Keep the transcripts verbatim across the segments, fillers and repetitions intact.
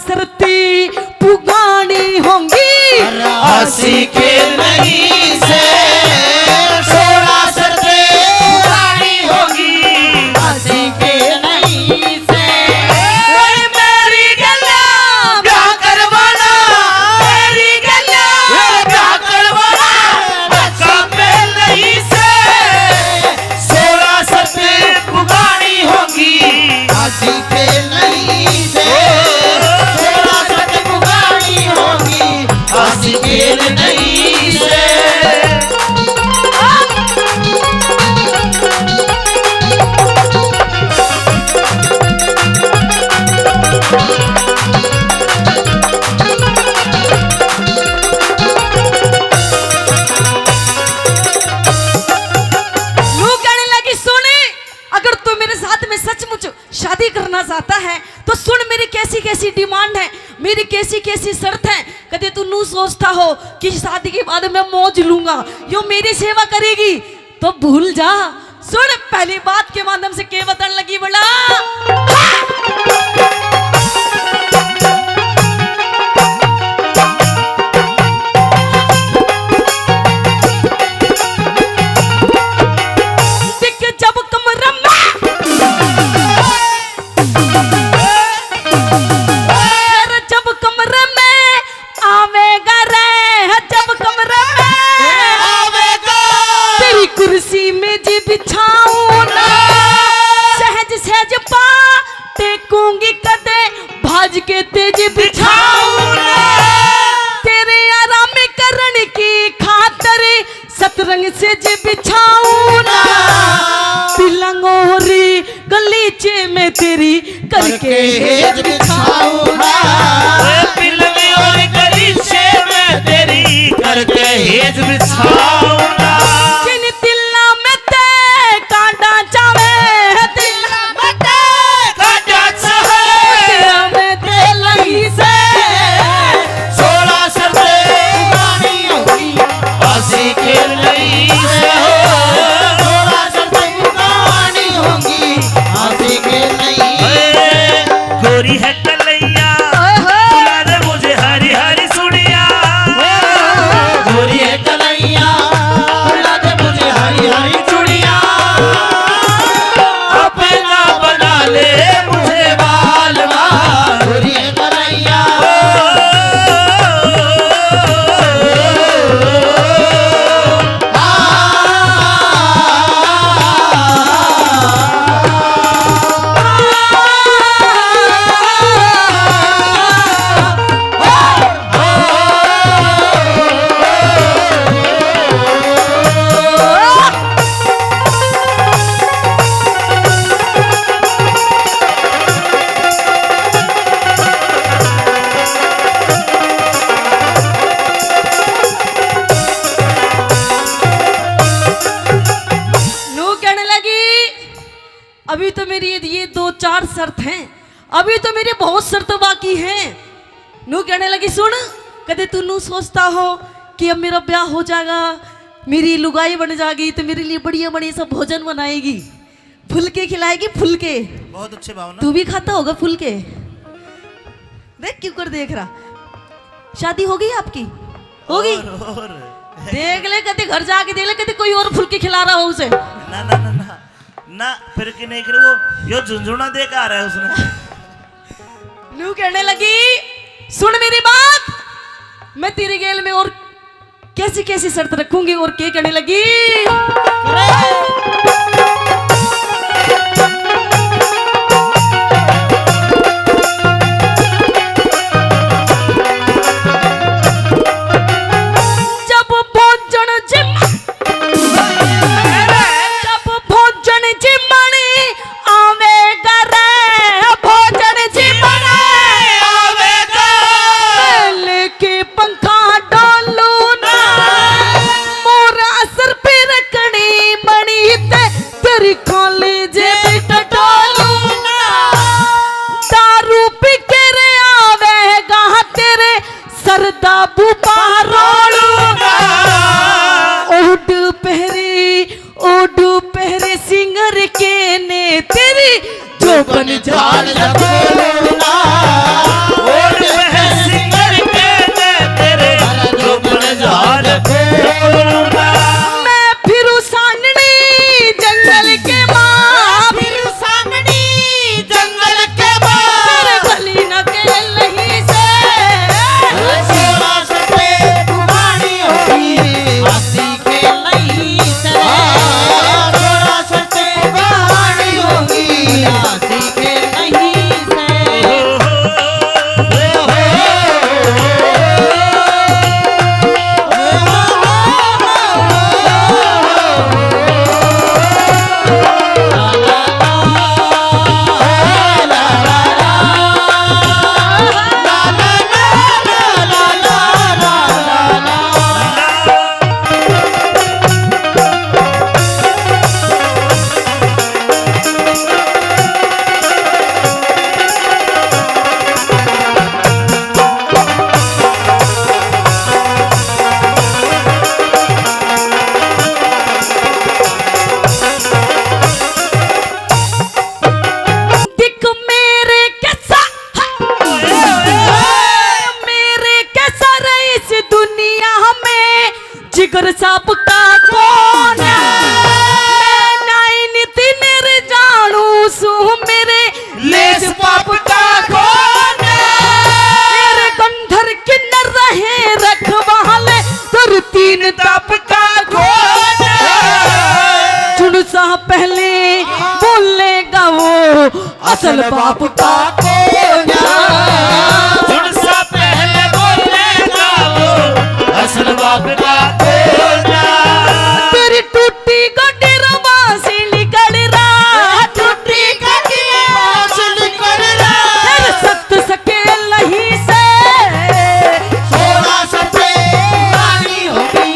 शर्तें पुगानी होंगी। अरे आशिक नहीं से सोलह शर्तें पुगानी होंगी। आशिक नहीं से, ओए मेरी गल्ला ब्याह करवाना, मेरी गल्ला ब्याह करवाना, बच्चा पे नहीं से सोलह शर्तें पुगानी होंगी। आशिक नहीं से सोलह शर्तें पुगानी होंगी। आशिक नहीं से। नू कहने लगी, सुन, अगर तू मेरे साथ में सचमुच शादी करना चाहता है तो सुन मेरी कैसी कैसी डिमांड है, मेरी कैसी कैसी शर्त है। कदे तू नू सोचता हो कि शादी के बाद मैं मौज लूंगा, यो मेरी सेवा करेगी, तो भूल जा। सुन, पहली बात के माध्यम से के बताने लगी बड़ा। देख जब कमरा में, जब कमरे में आवेगा रे, जब कमरे में आवेगा, तेरी कुर्सी में जी बिछाऊं ना, सहज सहज पा टेकूंगी कदे, भाज के तेज बिछाऊं ना, तेरे आराम करण की खातर सतरंग से जे बिछाऊं ना, पिलंग और गलीचे में तेरी करके हेज बिछाऊं ना। ओए पिलंग और गलीचे में तेरी करके हेज बिछाऊं ना। जिन तिल्ला में ते कांडा चावे, तिल्ला में ते कांडा चावे, तिल्ला में ते लगी से सोलह शर्तें पुगानी होंगी। आशिक नहीं से हो, सोलह शर्तें पुगानी होंगी। आशिक नहीं। गोरी है कलैया, ओए होए। बुला दे मुझे हरी हरी चूड़िया। गोरी है कलैया, बुला दे मुझे हरी हरी चूड़िया। अपना बना ले मुझे बालमा। गोरी है कलैया। नू कहने लगी, अभी तो मेरी ये, ये दो चार शर्त हैं, अभी तो मेरी बहुत शर्त बाकी हैं। नू कहने लगी, सुन, कदे तू नू सोचता हो कि अब मेरा ब्याह हो जाएगा, मेरी लुगाई बन जाएगी, तो मेरे लिए बढ़िया बढ़िया सा भोजन बनाएगी, फुलके खिलाएगी, फुलके। बहुत अच्छे भावना। तू भी खाता होगा फुलके? देख क्यों कर देख रहा। शादी हो गई आपकी? होगी? और, और। देख ले, कदे घर जाके देख ले, कदे कोई और फुलके खिला रहा हो उसे। ना, ना, ना, ना। ना, फिर की नहीं करे वो, यो झुंझुना दे के आ रहा है उसने। नू कहने लगी, सुन मेरी बात, मैं तेरे गेल में और कैसी कैसी शर्त रखूंगी। और के कहने लगी, जब भोजन जिम जब भोजन जिमण आवेगा रे, भोजन जिमण आवेगा। लेके पंखा डालू ना, मोरा सर पे रखनी बनी ते बाप का कोन्या। सुन सा पहले बोलेगा वो, असल बाप का कोन्या। तेरी टूटी गोडी रो बांसुरी कर रहा, टूटी गोडी बांसुरी कर रहा। तेरे सख्त सकेल नहीं से, थोड़ा सा पुरानी होगी,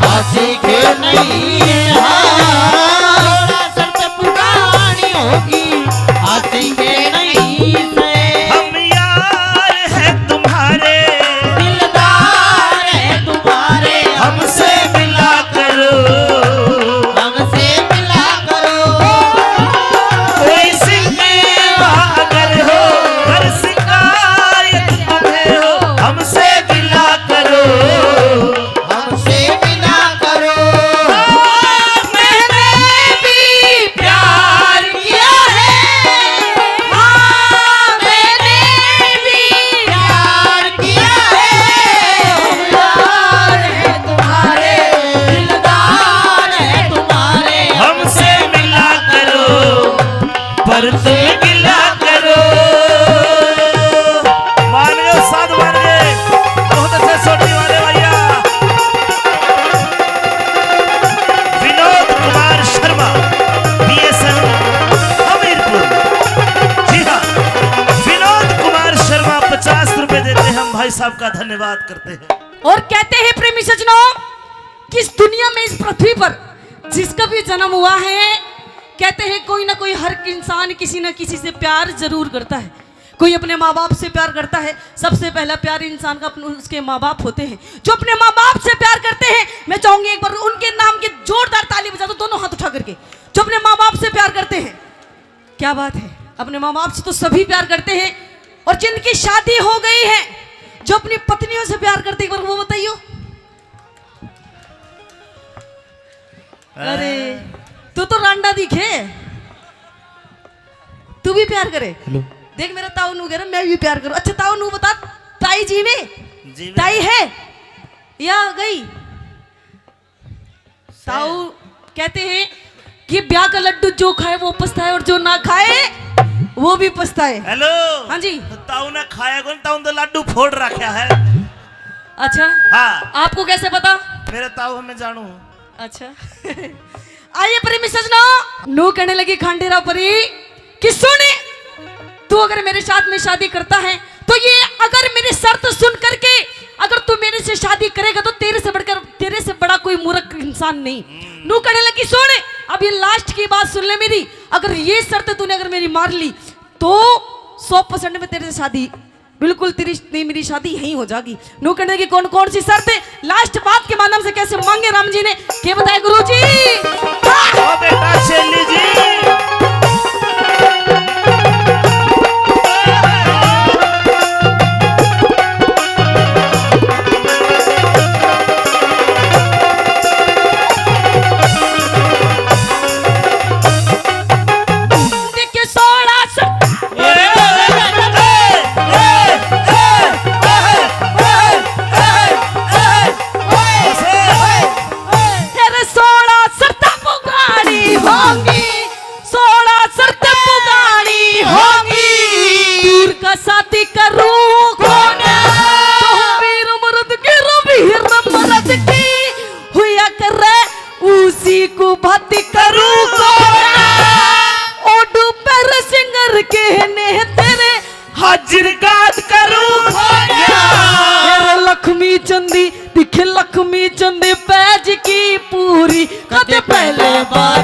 आशिक नहीं है। थोड़ा सा पुरानी होगी, आशिक नहीं से। हम यार हैं तुम्हारे, दिलदार हैं तुम्हारे, हमसे मिला करो, हमसे मिला करो। कोई शिकवा अगर हो, हर शिकायत तुम्हें हो, हमसे मिला करो, हमसे मिला करो। हाँ, मैंने भी प्यार किया है। हाँ, मैंने भी प्यार किया है। हम यार हैं तुम्हारे, दिलदार हैं तुम्हारे। हमसे मिला करो, पर तुम गिला करो। मान गए, साथ मान गए। बहुत अच्छे सोटी वाले भैया। विनोद कुमार शर्मा, बीएसएन हमीरपुर। जी हाँ, विनोद कुमार शर्मा पचास रुपए देते हैं, हम भाई साहब का धन्यवाद करते हैं। और कहते हैं प्रेमी सज्जनों कि इस दुनिया में, इस पृथ्वी पर जिसका भी जन्म हुआ है, कहते हैं कोई ना कोई, हर इंसान किसी ना किसी से प्यार जरूर करता है। कोई अपने माँ बाप से प्यार करता है, सबसे पहला प्यार इंसान का अपने, उसके माँ बाप होते हैं। जो अपने माँ बाप से प्यार करते हैं, मैं चाहूंगी एक बार उनके नाम की जोरदार ताली बजा दो, दोनों हाथ उठा करके, जो अपने माँ बाप से प्यार करते हैं। क्या बात है, अपने माँ बाप से तो सभी प्यार करते हैं। और जिनकी शादी हो गई है, जो अपनी पत्नियों से प्यार करते हैं, एक बार वो बताइयो। अरे, तू तो रांडा दिखे, तू भी प्यार करे। हेलो। देख, मेरा ताऊ नू कह रहा, मैं भी प्यार करूँ। अच्छा, ताऊ नू बता, ताई जीवे? जीवे। ताई है या गई? ताऊ कहते हैं कि ब्याह का लड्डू जो खाए वो पछताए और जो ना खाए वो भी पछताए। हेलो। हाँ जी। तो ताऊ ने खाया कौन? ताऊ ने तो लड्डू फोड़ रखा है। अच्छा। हाँ। आपको कैसे पता? मेरे ताऊ हमें जानू। अच्छा। आइए प्रेमी सजना, नू कहने लगी खांडेरा परी कि सुन, तू अगर मेरे साथ में शादी करता है तो ये, अगर मेरी शर्त सुन करके अगर तू मेरे से शादी करेगा तो तेरे से बढ़कर, तेरे से बड़ा कोई मूर्ख इंसान नहीं। नू कहने लगी, सुन, अब ये लास्ट की बात सुन ले मेरी, अगर ये शर्त तूने अगर मेरी मान ली तो सौ परसेंट में तेरे से शादी, बिल्कुल तेरी, नहीं, मेरी शादी यहीं हो जाएगी। नू कहने की कौन कौन सी शर्त है, लास्ट बात के माध्यम से कैसे मांगे राम जी ने, के बताए गुरु जी? ओ बेटा शेली जी। देखे सोलह सौ तेरे सोलह शर्त पुगानी होंगी, सोलह शर्त पुगानी होंगी। दूर का शादी करूं कौन? तो वीर मर्द की, वीर मर्द की हुआ करे, उसी को बात करूं कौन? ओडू पर सिंगर कहने तेरे हाजिर गात करूं। तेरे लक्ष्मी चंदी दिख, लक्ष्मी चंद बैज की पूरी, कद पहले बार